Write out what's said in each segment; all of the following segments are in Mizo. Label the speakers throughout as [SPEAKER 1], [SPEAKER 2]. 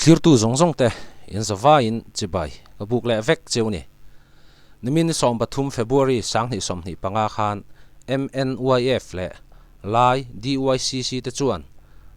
[SPEAKER 1] Thlirtu zawng zawng te in zavaiin chibai ka buk leh vek cheu ni. Nimin ni 13 February 2025 khan MNYF leh Lai DYCC te chuan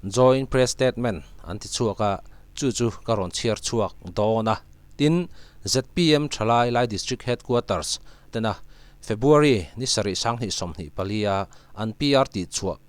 [SPEAKER 1] Joint Press Statement an ti chhuak a, chu chu ka rawn chhiar chhuak dawn a. Tin, zpm Thalai Lai District Headquarters tena February ni sarih 2024 a an PR tih chhuah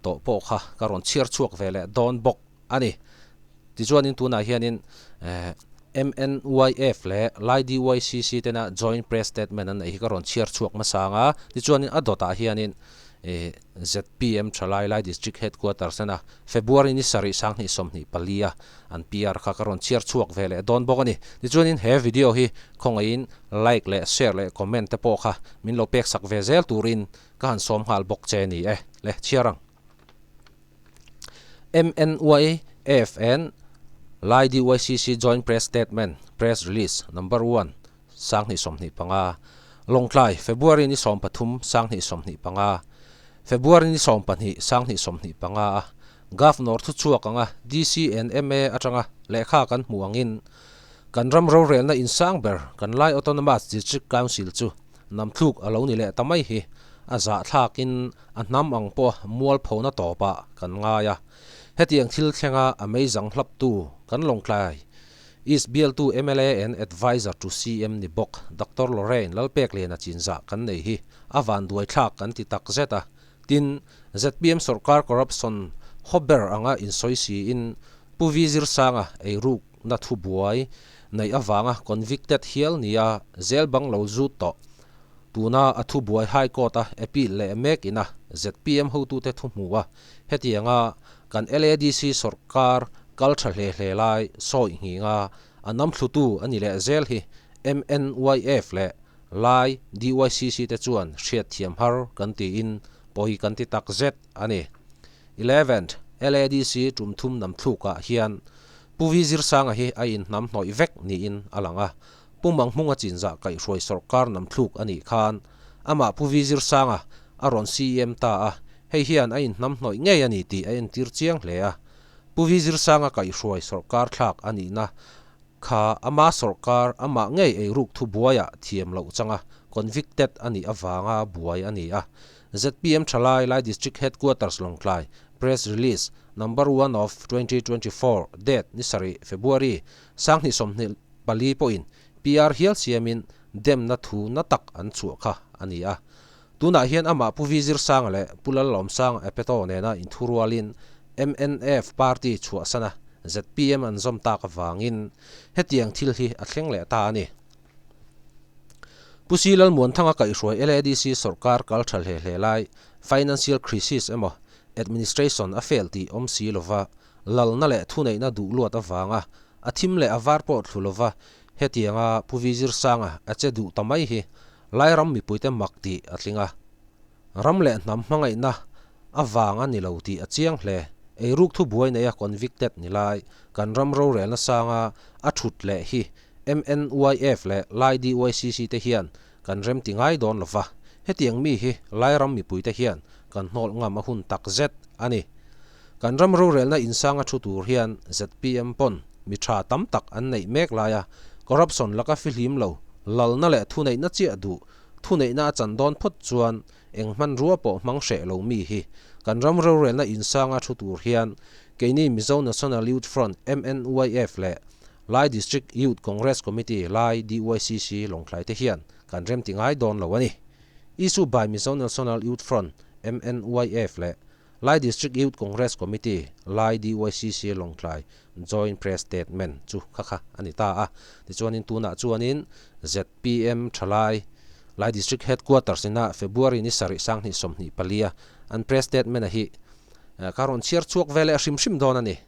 [SPEAKER 1] tawh pawh kha ka rawn chhiar chhuak ve leh dawn bawk a ni. Tichuanin tunah hianin MNYF leh Lai DYCC tena Joint Press Statement an neih hi ka rawn chhiar chhuak hmasa ang a, tichuanin a dawtah hianin zpm Thalai Lai District Headquarters tena February ni sarih 2024 a an PR kha ka rawn chhiar chhuak ve leh dawn bawk a ni. Tichuanin he video hi khawngaihin like leh share leh comment te pawh kha min lo pek sak ve zel turin ka han sawm nghal bawk che ni e. Le chhiar ang. MNYFN Lai DYCC Joint Press Statement, Press Release, Number One, 2025, Lawngtlai, February ni 13, 2025, February ni 12, 2025 a Governor thuchhuak anga DCNMA atanga lehkha kan hmuh angin kan ram rorelna insang ber kan Lai Autonomous District Council chu namthluk a lo ni leh ta mai hi a zahthlakin a hnam ang pawh mualphona tawpah kan ngai a. Hetiang thil thlenga a meizang hlaptu kan Lawngtlai East bialtu mla and Adviser to CM ni bawk Doctor Lorraine Lalpekliana chinzah kan nei hi a vanduai thlak kan ti tak zet a. Tin, zpm sorkar corruption haw ber anga insawi siin Pu Vi Zirsanga eirukna thubuai neih avanga convicted hial nia zel bang lo zut tawh. Tuna a thubuai High Court a appeal leh mek ina zpm hotute thu hmu a, hetianga kan LADC sorkar kal tha hle hle lai sawi nghinga a namthlutu a ni leh zel hi MNYF leh Lai DYCC te chuan hriatthiam har kan tiin pawi kan ti tak zet a ni. Eleventh LADC tum thum namthlukah hian Pu Vi Zirsanga hi a inhnamhnawih vek niin a lang a, Pu Manghmunga chinzah kaihhruai sawrkar namthluk a nih khan amah Pu Vi Zirsanga a rawn CEM ta a, hei hian a inhnamhnawih ngei a ni tih a entir chiang hle a. Pu Vi Zirsanga kaihhruai sawrkar thlak a nihna kha ama sawrkar amah ngei eiruk thubuaiah thiam loh changa convicted a nih avanga buai a ni a. Zpm Thalai Lai District Headquarters Lawngtlai Press Release Number One of 2024 Date ni sarih February 2024 pawhin PR hial siamin demna thu na tak an chhuah kha a ni a. Tunah hian amah Pu Vi Zirsanga leh Pu Lalawmsanga Epeto nena inthurualin mnf party chhuahsana zpm an zawm tak avangin hetiang thil hi a thleng leh ta a ni. Pu Si Lalmuanthanga kaihhruai LADC sawrkar kal tha hle hle lai financial crisis emaw administration a fail tih awm si lova lalna leh thuneihna duh luat avanga a thim leh a var pawh thlu lova hetianga Pu Vi Zirsanga a che duh ta mai hi Lairam mipuite mak tih a tling a. Ram leh hnam hmangaihna avang a ni lo tih a chiang hle. Eiruk thubuai neia convicted ni lai kan ram rorelna sanga a thut leh hi MNYF leh Lai DYCC te hian kan remti ngai dawn lova, hetiang mi hi Lairam mipuite hian kan hnawlh ngam a hun tak zet a ni. Kan ram rorelna insanga thu tur hian zpm pawn mi tha tam tak an neih mek laia corruption laka fihlim lo, lalna leh thuneihna chiah duh, thuneihna a chan dawn phawt chuan eng hmanrua pawh hmang hreh lo mi hi kan ram rorelna insanga thu tur hian keini Mizo National Youth Front, MNYF, leh Lai District Youth Congress Committee, Lai DYCC, Lawngtlai te hian kan remti ngai dawn lo a ni. Issue by Mizo National Youth Front, MNYF, leh Lai District Youth Congress Committee, Lai DYCC, Lawngtlai Joint Press Statement chu kha kha a ni ta a. Tichuanin tunah chuanin zpm Thalai, Lai District Headquarters ina February ni sarih 2024 a an press statement a hi ka rawn chhiar chhuak ve leh hrim hrim dawn a ni.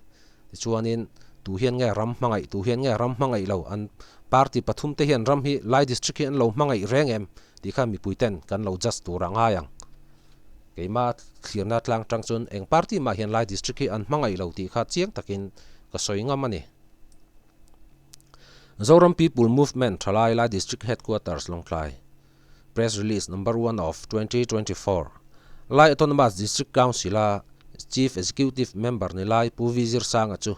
[SPEAKER 1] Tichuanin tu hian nge ram hmangaih, tu hian nge ram hmangaih lo, an party pathum te hian ram hi Lai District hi an lo hmangaih reng em tih kha mipui ten kan lo judge tur a ngai ang. Keima thlirna tlang tang chuan eng party mah hian Lai District hi an hmangaih lo tih kha chiang takin ka sawi ngam a ni. Zoram People Movement Thalai Lai District Headquarters Lawngtlai Press Release Number One of 2024 Lai Autonomous District Council-a Chief Executive Member ni lai Pu Vi Zirsanga chu.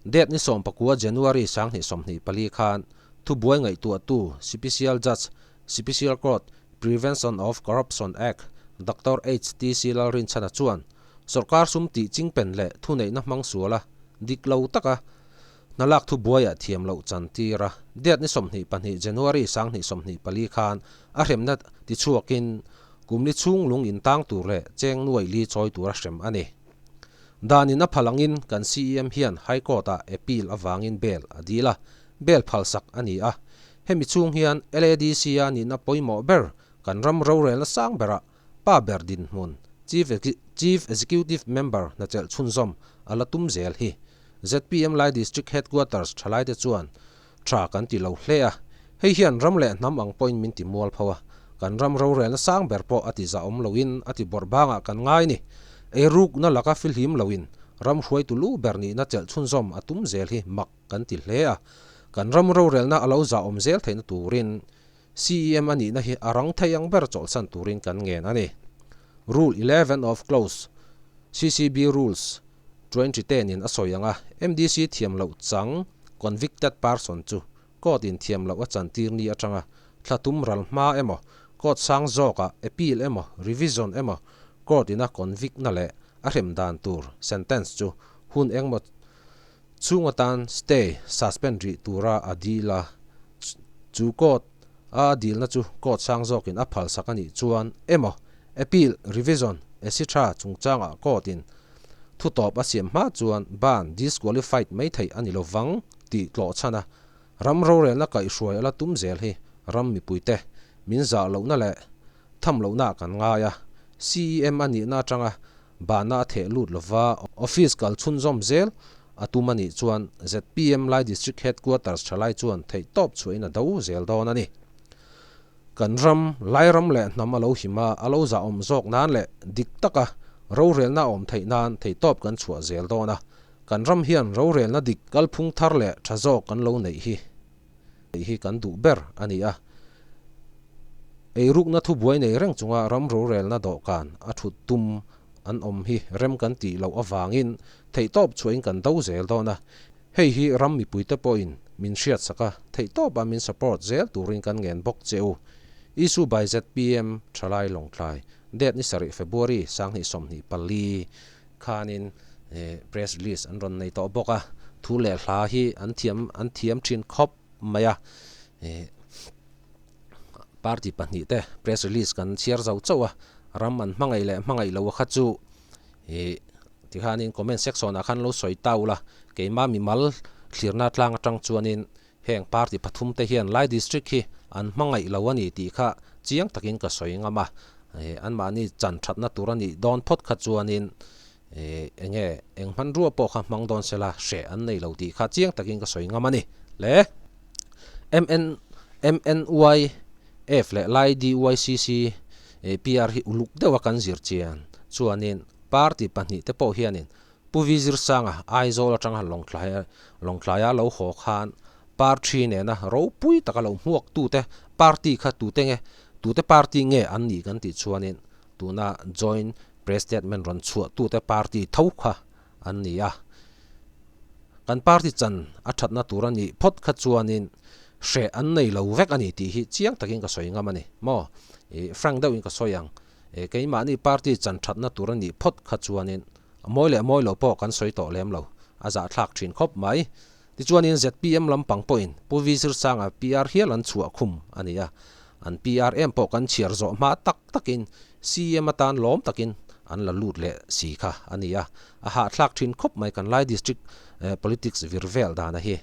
[SPEAKER 1] Date ni 19 January 2024 khan thubuai ngaihtuahtu Sipicial Judge, Sipicial Court, Prevention of Corruption Act, Doctor HTC Lalrinchhana chuan sawrkar sum tih chingpen leh thuneihna hmang suala dik lo taka hna lak thubuaiah thiam loh chantir a. Date ni 22 January 2024 khan a hremna tichhuakin kum li chhung lung intang tur leh cheng nuai li chawi tura hrem a ni. Danin a phal angin kan CEM hian High Court-ah appeal avangin bail a dil a, bail phalsak a ni a. Hemi chhung hian LADC-a nihna pawimawh ber kan ram rorelna sang berah pa ber dinhmun Chief Chief Executive Member hnachelh chhunzawm a la tum zel hi. Zpm Lai District Headquarters thalaite chuan tha kan ti lo hle a, hei hian ram leh hnam ang pawhin min ti mual pho a, kan ram rorelna sang ber pawh a ti zahawm loin a ti bawrh bangah kan ngai ni. Eirukna laka fihlim loin ram hruaitu lu ber nihna chelh chhunzawm a tum zel hi mak kan ti hle a, kan ram rorelna a lo zahawm zel theihna turin CEM a nihna hi a rang thei ang ber chawlhsan turin kan ngen a ni. Rule 11 of Clause CCB Rules 2010 in a sawi ang a, MDC thiam loh chang convicted person chu court in thiam loh a chantir ni atanga thla tum ral hma emaw, court sang zawkah appeal emaw, revision emaw court in a convict na leh a hrem dan tur sentence chu hun engmaw chhung atan stay, suspend rih tura a dil a, chu court a a dilna chu court sang zawkin a phalsak a nih chuan emaw appeal, revision etc chungchangah court in Thutawp a siam hma chuan ban disqualified mai theih a ni lo vang tih tlawh chhan a, ram rorelna kaihhruai a la tum zel hi ram mipuite min zah lohna leh tham lohna ah kan ngai a, CEM a nihna atanga banna a theh lut lova office kal chhunzawm zel a tum a nih chuan zpm Lai District Headquarters thalai chuan theihtawp chhuahin a do zel dawn a ni. Kan ram, Lairam leh hnam a lo him a, a lo zahawm zawk nan leh dik taka rorelna a awm theih nan theihtawp kan chhuah zel dawn a. Kan ram hian rorelna dik kalphung thar leh tha zawk kan lo neih hi neih hi kan duh ber a ni a. Eirukna thubuai nei reng chunga ram rorelna dawhkan a thut tum an awm hi rem kan tih loh avangin theihtawp chhuahin kan do zel dawn a. Hei hi ram mipuite pawhin min hriatsak a, theihtawpa min support zel turin kan ngen bawk che u. Issue by zpm Thalai Lawngtlai, date ni sarih February 2024 khanin press release an rawn nei tawh bawk a, thu leh hla hi an thiam an thiam thin khawp mai a. Party pahnihte press release kan chhiar zo chauh a, ram an hmangaih leh hmangaih lo kha chu Ih, tikhanin comment section ah khan lo sawi ta ula, keimah mimal thlirna tlang atang chuanin heng party pathum te hian Lai District hi an hmangaih lo a ni tih kha chiang takin ka sawi ngam a, ih anmahni chan thatna tur a nih dawn phawt kha chuanin ih enge eng hmanrua pawh kha hmang dawn sela hreh an nei lo tih kha chiang takin ka sawi ngam a ni. Le MN MNYF leh Lai DYCC PR hi uluk deuha kan zir chian chuanin party pahnihte pawh hianin Pu Vi Zirsanga Aizawl atanga Lawngtlaia lo haw khan party nena ropui taka lo hmuaktute party kha tute nge tute party nge an nih kan tih chuanin tuna joint press statement rawn chhuahtute party tho kha an ni a. Kan party chan a thatna tur a nih phawt kha chuanin hreh an nei lo vek a ni tih hi chiang takin ka sawi ngam a ni maw? Ih frank deuhin ka sawi ang. Ih keimahni party chan thatna tur a nih phawt kha chuanin a mawi leh mawi lo pawh kan sawi tawh lem lo. A zahthlak thin khawp mai. Tichuanin zpm lampang pawhin Pu V Zirsanga PR hial an chhuah khum a ni a. An PR em pawh kan chhiar zawh hma tak takin CM atan lawm takin an la lut leh si kha a ni a, a hahthlak thin khawp mai kan Lai District politics vir vel dana hi.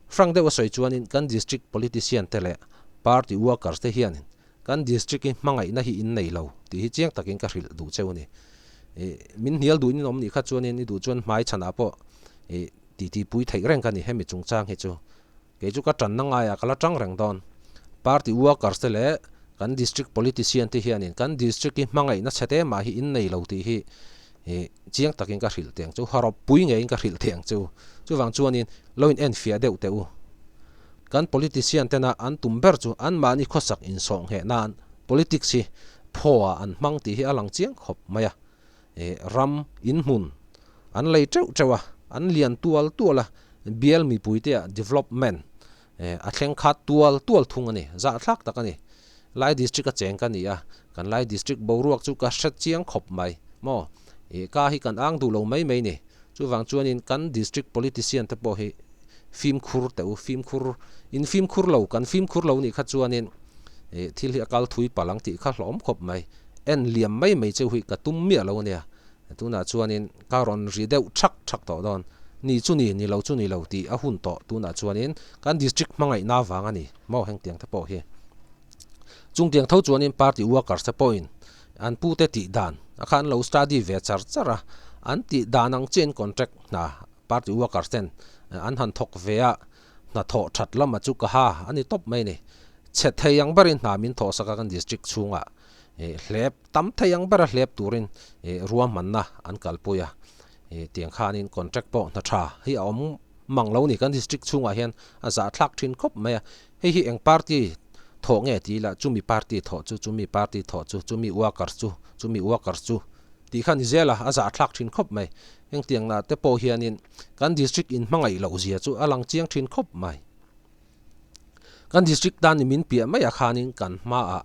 [SPEAKER 1] Frank deuh a sawi chuanin kan District politician te leh party workers te hianin kan District hi hmangaihna hi in nei lo tih hi chiang takin ka hrilh duh cheu a ni. Min hnial duhin in awm nih kha chuanin i duh chuan hmai chhanah pawh titi pui theih reng ka ni hemi chungchang hi chu. Kei chu ka tanna ngaiah ka la tang reng dawn. Party workers te leh kan district politician te hianin kan district hi hmangaihna chhe te mah hi in nei lo tih hi chiang takin ka hrilh teh ang chu, harawp pui ngeiin ka hrilh teh ang chu. Chuvang chuanin lo in enfiah deuh teh u. Kan politician tena an tum ber chu anmahni khawsak insawh ngheh nan politics hi phaw ah an hmang tih hi a lang chiang khawp mai a. Ram inhmun an lei teuh teuh a, an lian tual tual a. Bial mipuitea development a thleng khat tual tual thung a ni. Zahthlak tak a ni. Lai district a cheng ka ni a, kan Lai district boruak chu ka hre chiang khawp mai maw? Ih ka hi kan ang duh lo mai mai ni. Chuvang chuanin kan district politician te pawh hi fimkhur teh u, fimkhur in fimkhur lo, kan fimkhur lo nih kha chuanin ih thil hi a kal thui palh ang tih kha hlawm khawp mai. En liam mai mai cheu hi ka tum miah lo a nia. Tunah chuanin ka rawn ri deuh thak thak tawh dawn. Ni chu ni, ni lo chu ni lo tih a hun tawh. Tunah chuanin kan district hmangaihna vang a ni maw hengtiang te pawh hi. Chungtiang tho chuanin party workers te pawhin an pute tih dan a kha an lo study ve char char a, an tih dan ang chiahin contract hna party workers ten an han thawk ve a, hna thawh that lama chu ka ha a ni tawp mai a ni. Chhe thei ang berin hna min thawhsak a kan district chhungah hlep tam thei ang bera hlep turin ruahmanna an kalpui a, tiang khanin contract pawh hna tha hi a awm mang lo a ni. Kan district chhungah hian a zahthlak thin khawp mai a, hei hi eng party thawh nge ti ila chumi party thawh chu, chumi party thawh chu, chumi workers chu, chumi workers chu tih kha ni zel a, a zahthlak thin khawp mai. Hengtiangna te pawh hianin kan district inhmangaih loh zia chu a lang chiang thin khawp mai. Kan district tan ni min piah maiah khanin kan hmaah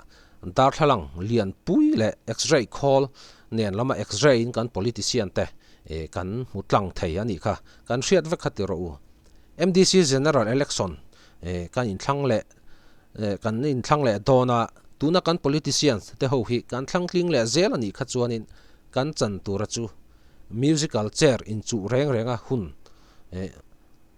[SPEAKER 1] darthlalang lian pui leh x-ray khawl nen lama x-ray in kan politician te kan hmu tlang thei a nih kha. Kan hriat vek kha ti rawh u. MDC General Election kan inthlang leh kan inthlang leh dawn a, tuna kan politicians te ho hi kan thlangtling leh zel a nih kha chuanin kan chan tura chu musical chair inchuh reng renga hun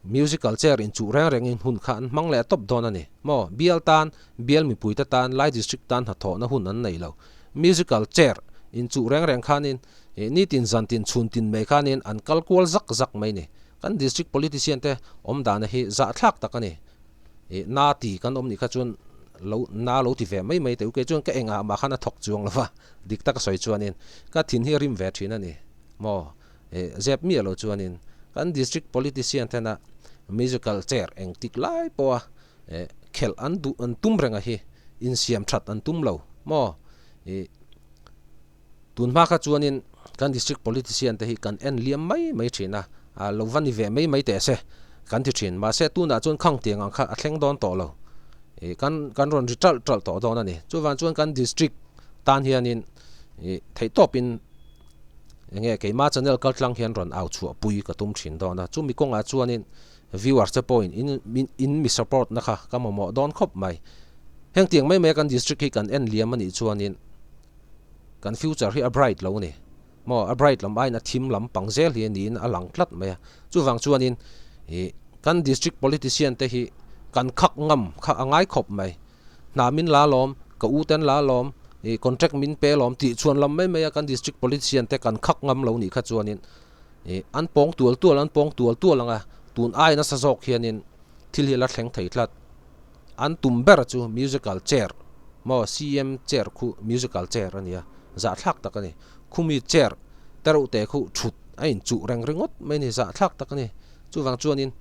[SPEAKER 1] Musical chair inchuh reng rengin hun kha an hmang leh tawp dawn a ni. Maw? Bial tan, bial mipuite tan, Lai District tan hnathawhna hun an nei lo. Musical chair inchuh reng reng khanin nitin zantin chhuntin mai khanin an kal kual zak zak mai ni. Kan District politician te awmdana hi zahthlak tak a ni. Na ti kan awm nih kha chuan lo na lo ti ve mai mai teh u. Kei chuan ka engah mah khan a thawk chuang lo va, dik taka sawi chuanin ka thin hi a rim ve thin a ni. Maw? Zep miah lo chuanin kan district politician tena musical chair eng tik lai pawha khelh an duh an tum reng a hi insiam that an tum lo maw ih tun hma kha chuanin kan district politician te hi kan en liam mai mai thin a ah lo va ni ve mai mai teh se kan ti thin mahse tunah chuan khang tiang ang kha a thleng dawn tawh lo ih kan kan rawn ri talh talh tawh dawn a ni chuvang chuan kan district tan hianin ih theihtawpin Enge keima channel kal tlang hian rawn au chhuah pui ka tum thin dawn a, chumi kawngah chuanin viewers te pawhin in in mi support na kha ka mamawh dawn khawp mai. Heng tiang mai mai a kan district hi kan en liam a nih chuanin kan future hi a bright lo a ni maw, a bright lam aiin a thim lam pang zel hi niin a lang tlat mai a, chuvang chuanin ih kan district politician te hi kan khak ngam kha a ngai khawp mai. Hna min la lawm, ka u ten la lawm, ih contract min pe lawm tih chhuan lam mai mai a kan district politician te kan khak ngam lo nih kha chuanin ih an pawng tual tual an pawng tual tual ang a, tun ai nasa zawk hianin thil hi a la thleng thei tlat. An tum ber chu musical chair maw CM chair khu musical chair a nia, zahthlak tak a ni. Khumi chair te reuh te khu thut a inchuh reng ringawt mai a ni, zahthlak tak a ni. Chuvang chuanin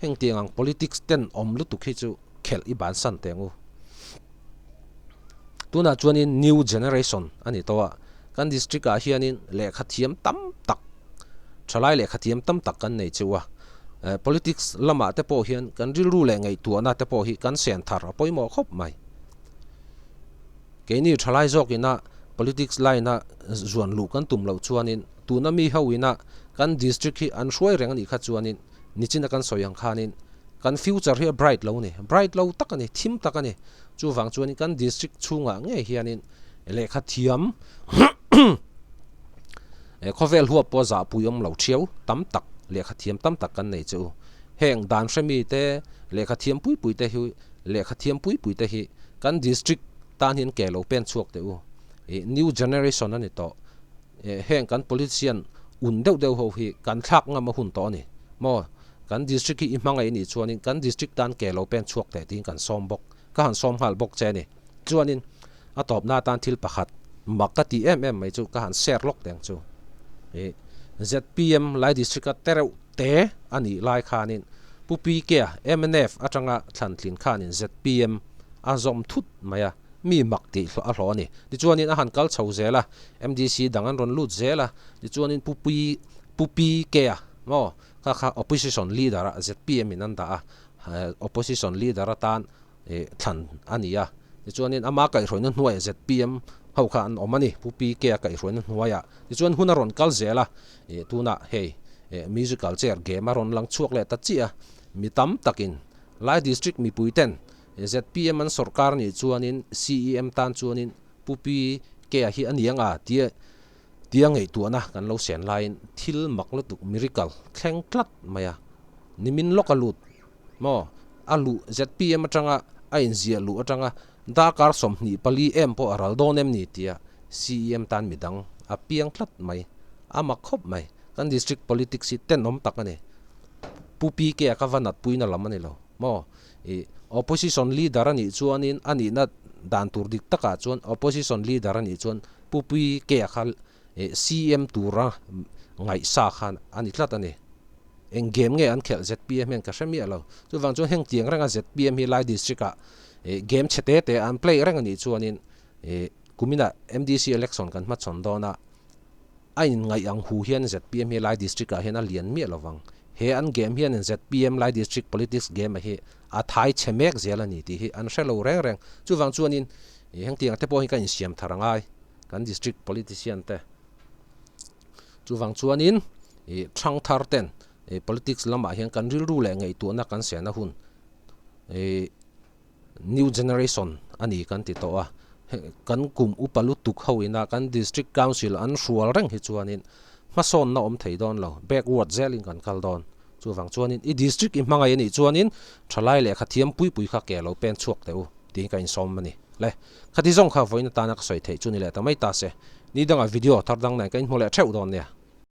[SPEAKER 1] hengtiang ang politics ten awm lutuk hi chu khelh i bansan teh ang u. Tunah chuanin new generation a ni tawh a, kan district ah hianin lehkha thiam tam tak, thalai lehkha thiam tam tak kan nei cheu a. Politics lamah te pawh hian kan rilru leh ngaihtuahna te pawh hi kan sen thar a pawimawh khawp mai. Keini thalai zawkina politics line a zuan luh kan tum loh chuanin tuna mi ho ina kan district hi an hruai reng a nih kha chuanin Nichina kan sawi ang khanin kan future hi a bright lo a ni, bright lo tak a ni, thim tak a ni. Chuvang chuanin kan district chhungah ngei hianin lehkha thiam khawvel huap pawh zahpui awm lo thiau tam tak, lehkha thiam tam tak kan nei che u. Heng dan hremi te, lehkha thiam pui pui te hi, lehkha thiam pui pui te hi kan district tan hian ke lo pen chhuak teh u. New generation a ni tawh. Heng kan politician un deuh deuh ho hi kan thlak ngam a hun tawh a ni maw? Kan district hi i hmangaih nih chuanin kan district tan ke lo pen chhuak teh tiin kan sawm bawk, ka han sawm nghal bawk che a ni. Chuanin a tawpna atan thil pakhat mak ka tih em em mai chu ka han share lawk teh ang chu. Ih zpm Lai district a tereuh te a nih lai khanin Pu PK a mnf atanga thlan tlin khanin zpm a zawm thut mai a. Mi mak tih a hlawh a ni. Tichuanin a han kal chho zel a, MDC dang an rawn lut zel a, tichuanin Pu Pi, Pu Pi Kea Maw? Kha kha opposition leader ah zpm in an dah a, opposition leader atan thlan a ni a. Tichuanin ama kaihhruaina hnuaiah zpm ho kha an awm a ni, Pu PK a kaihhruaina hnuaiah. Tichuan hun a rawn kal zel a, tunah hei musical chair game a rawn lang chhuak leh ta chiah a, mi tam takin Lai District mipui ten zpm an sawrkar nih chuanin CEM tan chuanin Pu PK a hi a ni ang a tia tia ngaihtuahna kan lo sen laiin thil mak lutuk miracle thleng tlat mai a, nimin lawk a lut maw? A luh zpm atanga a inziah luh atanga darkar 24 em pawh a ral dawn em ni tia CEM tan midang a piang tlat mai. A mak khawp mai. Kan district politics hi tenawm tak a ni. Pu PK a ka va natpuina lam a ni lo maw? Ih opposition leader a nih chuanin a nihna dan tur dik takah chuan opposition leader a nih chuan Pu PK a kha CEM tura ngaihsa khan a ni tlat a ni. Eng game nge an khelh zpm hian ka hre miah lo. Chuvang chuan heng tiang renga zpm hi Lai district ah game chhe te te an play reng a nih chuanin kuminah MDC election kan hmachhawn dawn a, a inngaih ang hu hian zpm hi Lai district ah hian a lian miah lovang. He an game hianin zpm Lai district politics game a hi a thai chhe mek zel a ni tih hi an hre lo reng reng. Chuvang chuanin heng tiang te pawh hi ka insiam thar a ngai kan district politician te. Chuvang chuanin ih thangthar ten ih politics lamah hian kan rilru leh ngaihtuahna kan sehna hun ih new generation a ni kan ti tawh a, kan kum upa lutuk ho ina kan district council an hrual reng hi chuanin hmasawnna awm thei dawn lo, backward zelin kan kal dawn. Chuvang chuanin i district i hmangaih a nih chuanin thalai lehkha thiam pui pui kha ke lo pen chhuak teh u tiin ka insawm a ni. Le, khati zawng kha vawiin atana ka sawi theih chu ni leh ta mai ta se. Ni dangah video thar dang nen ka inhmu leh theuh dawn nia.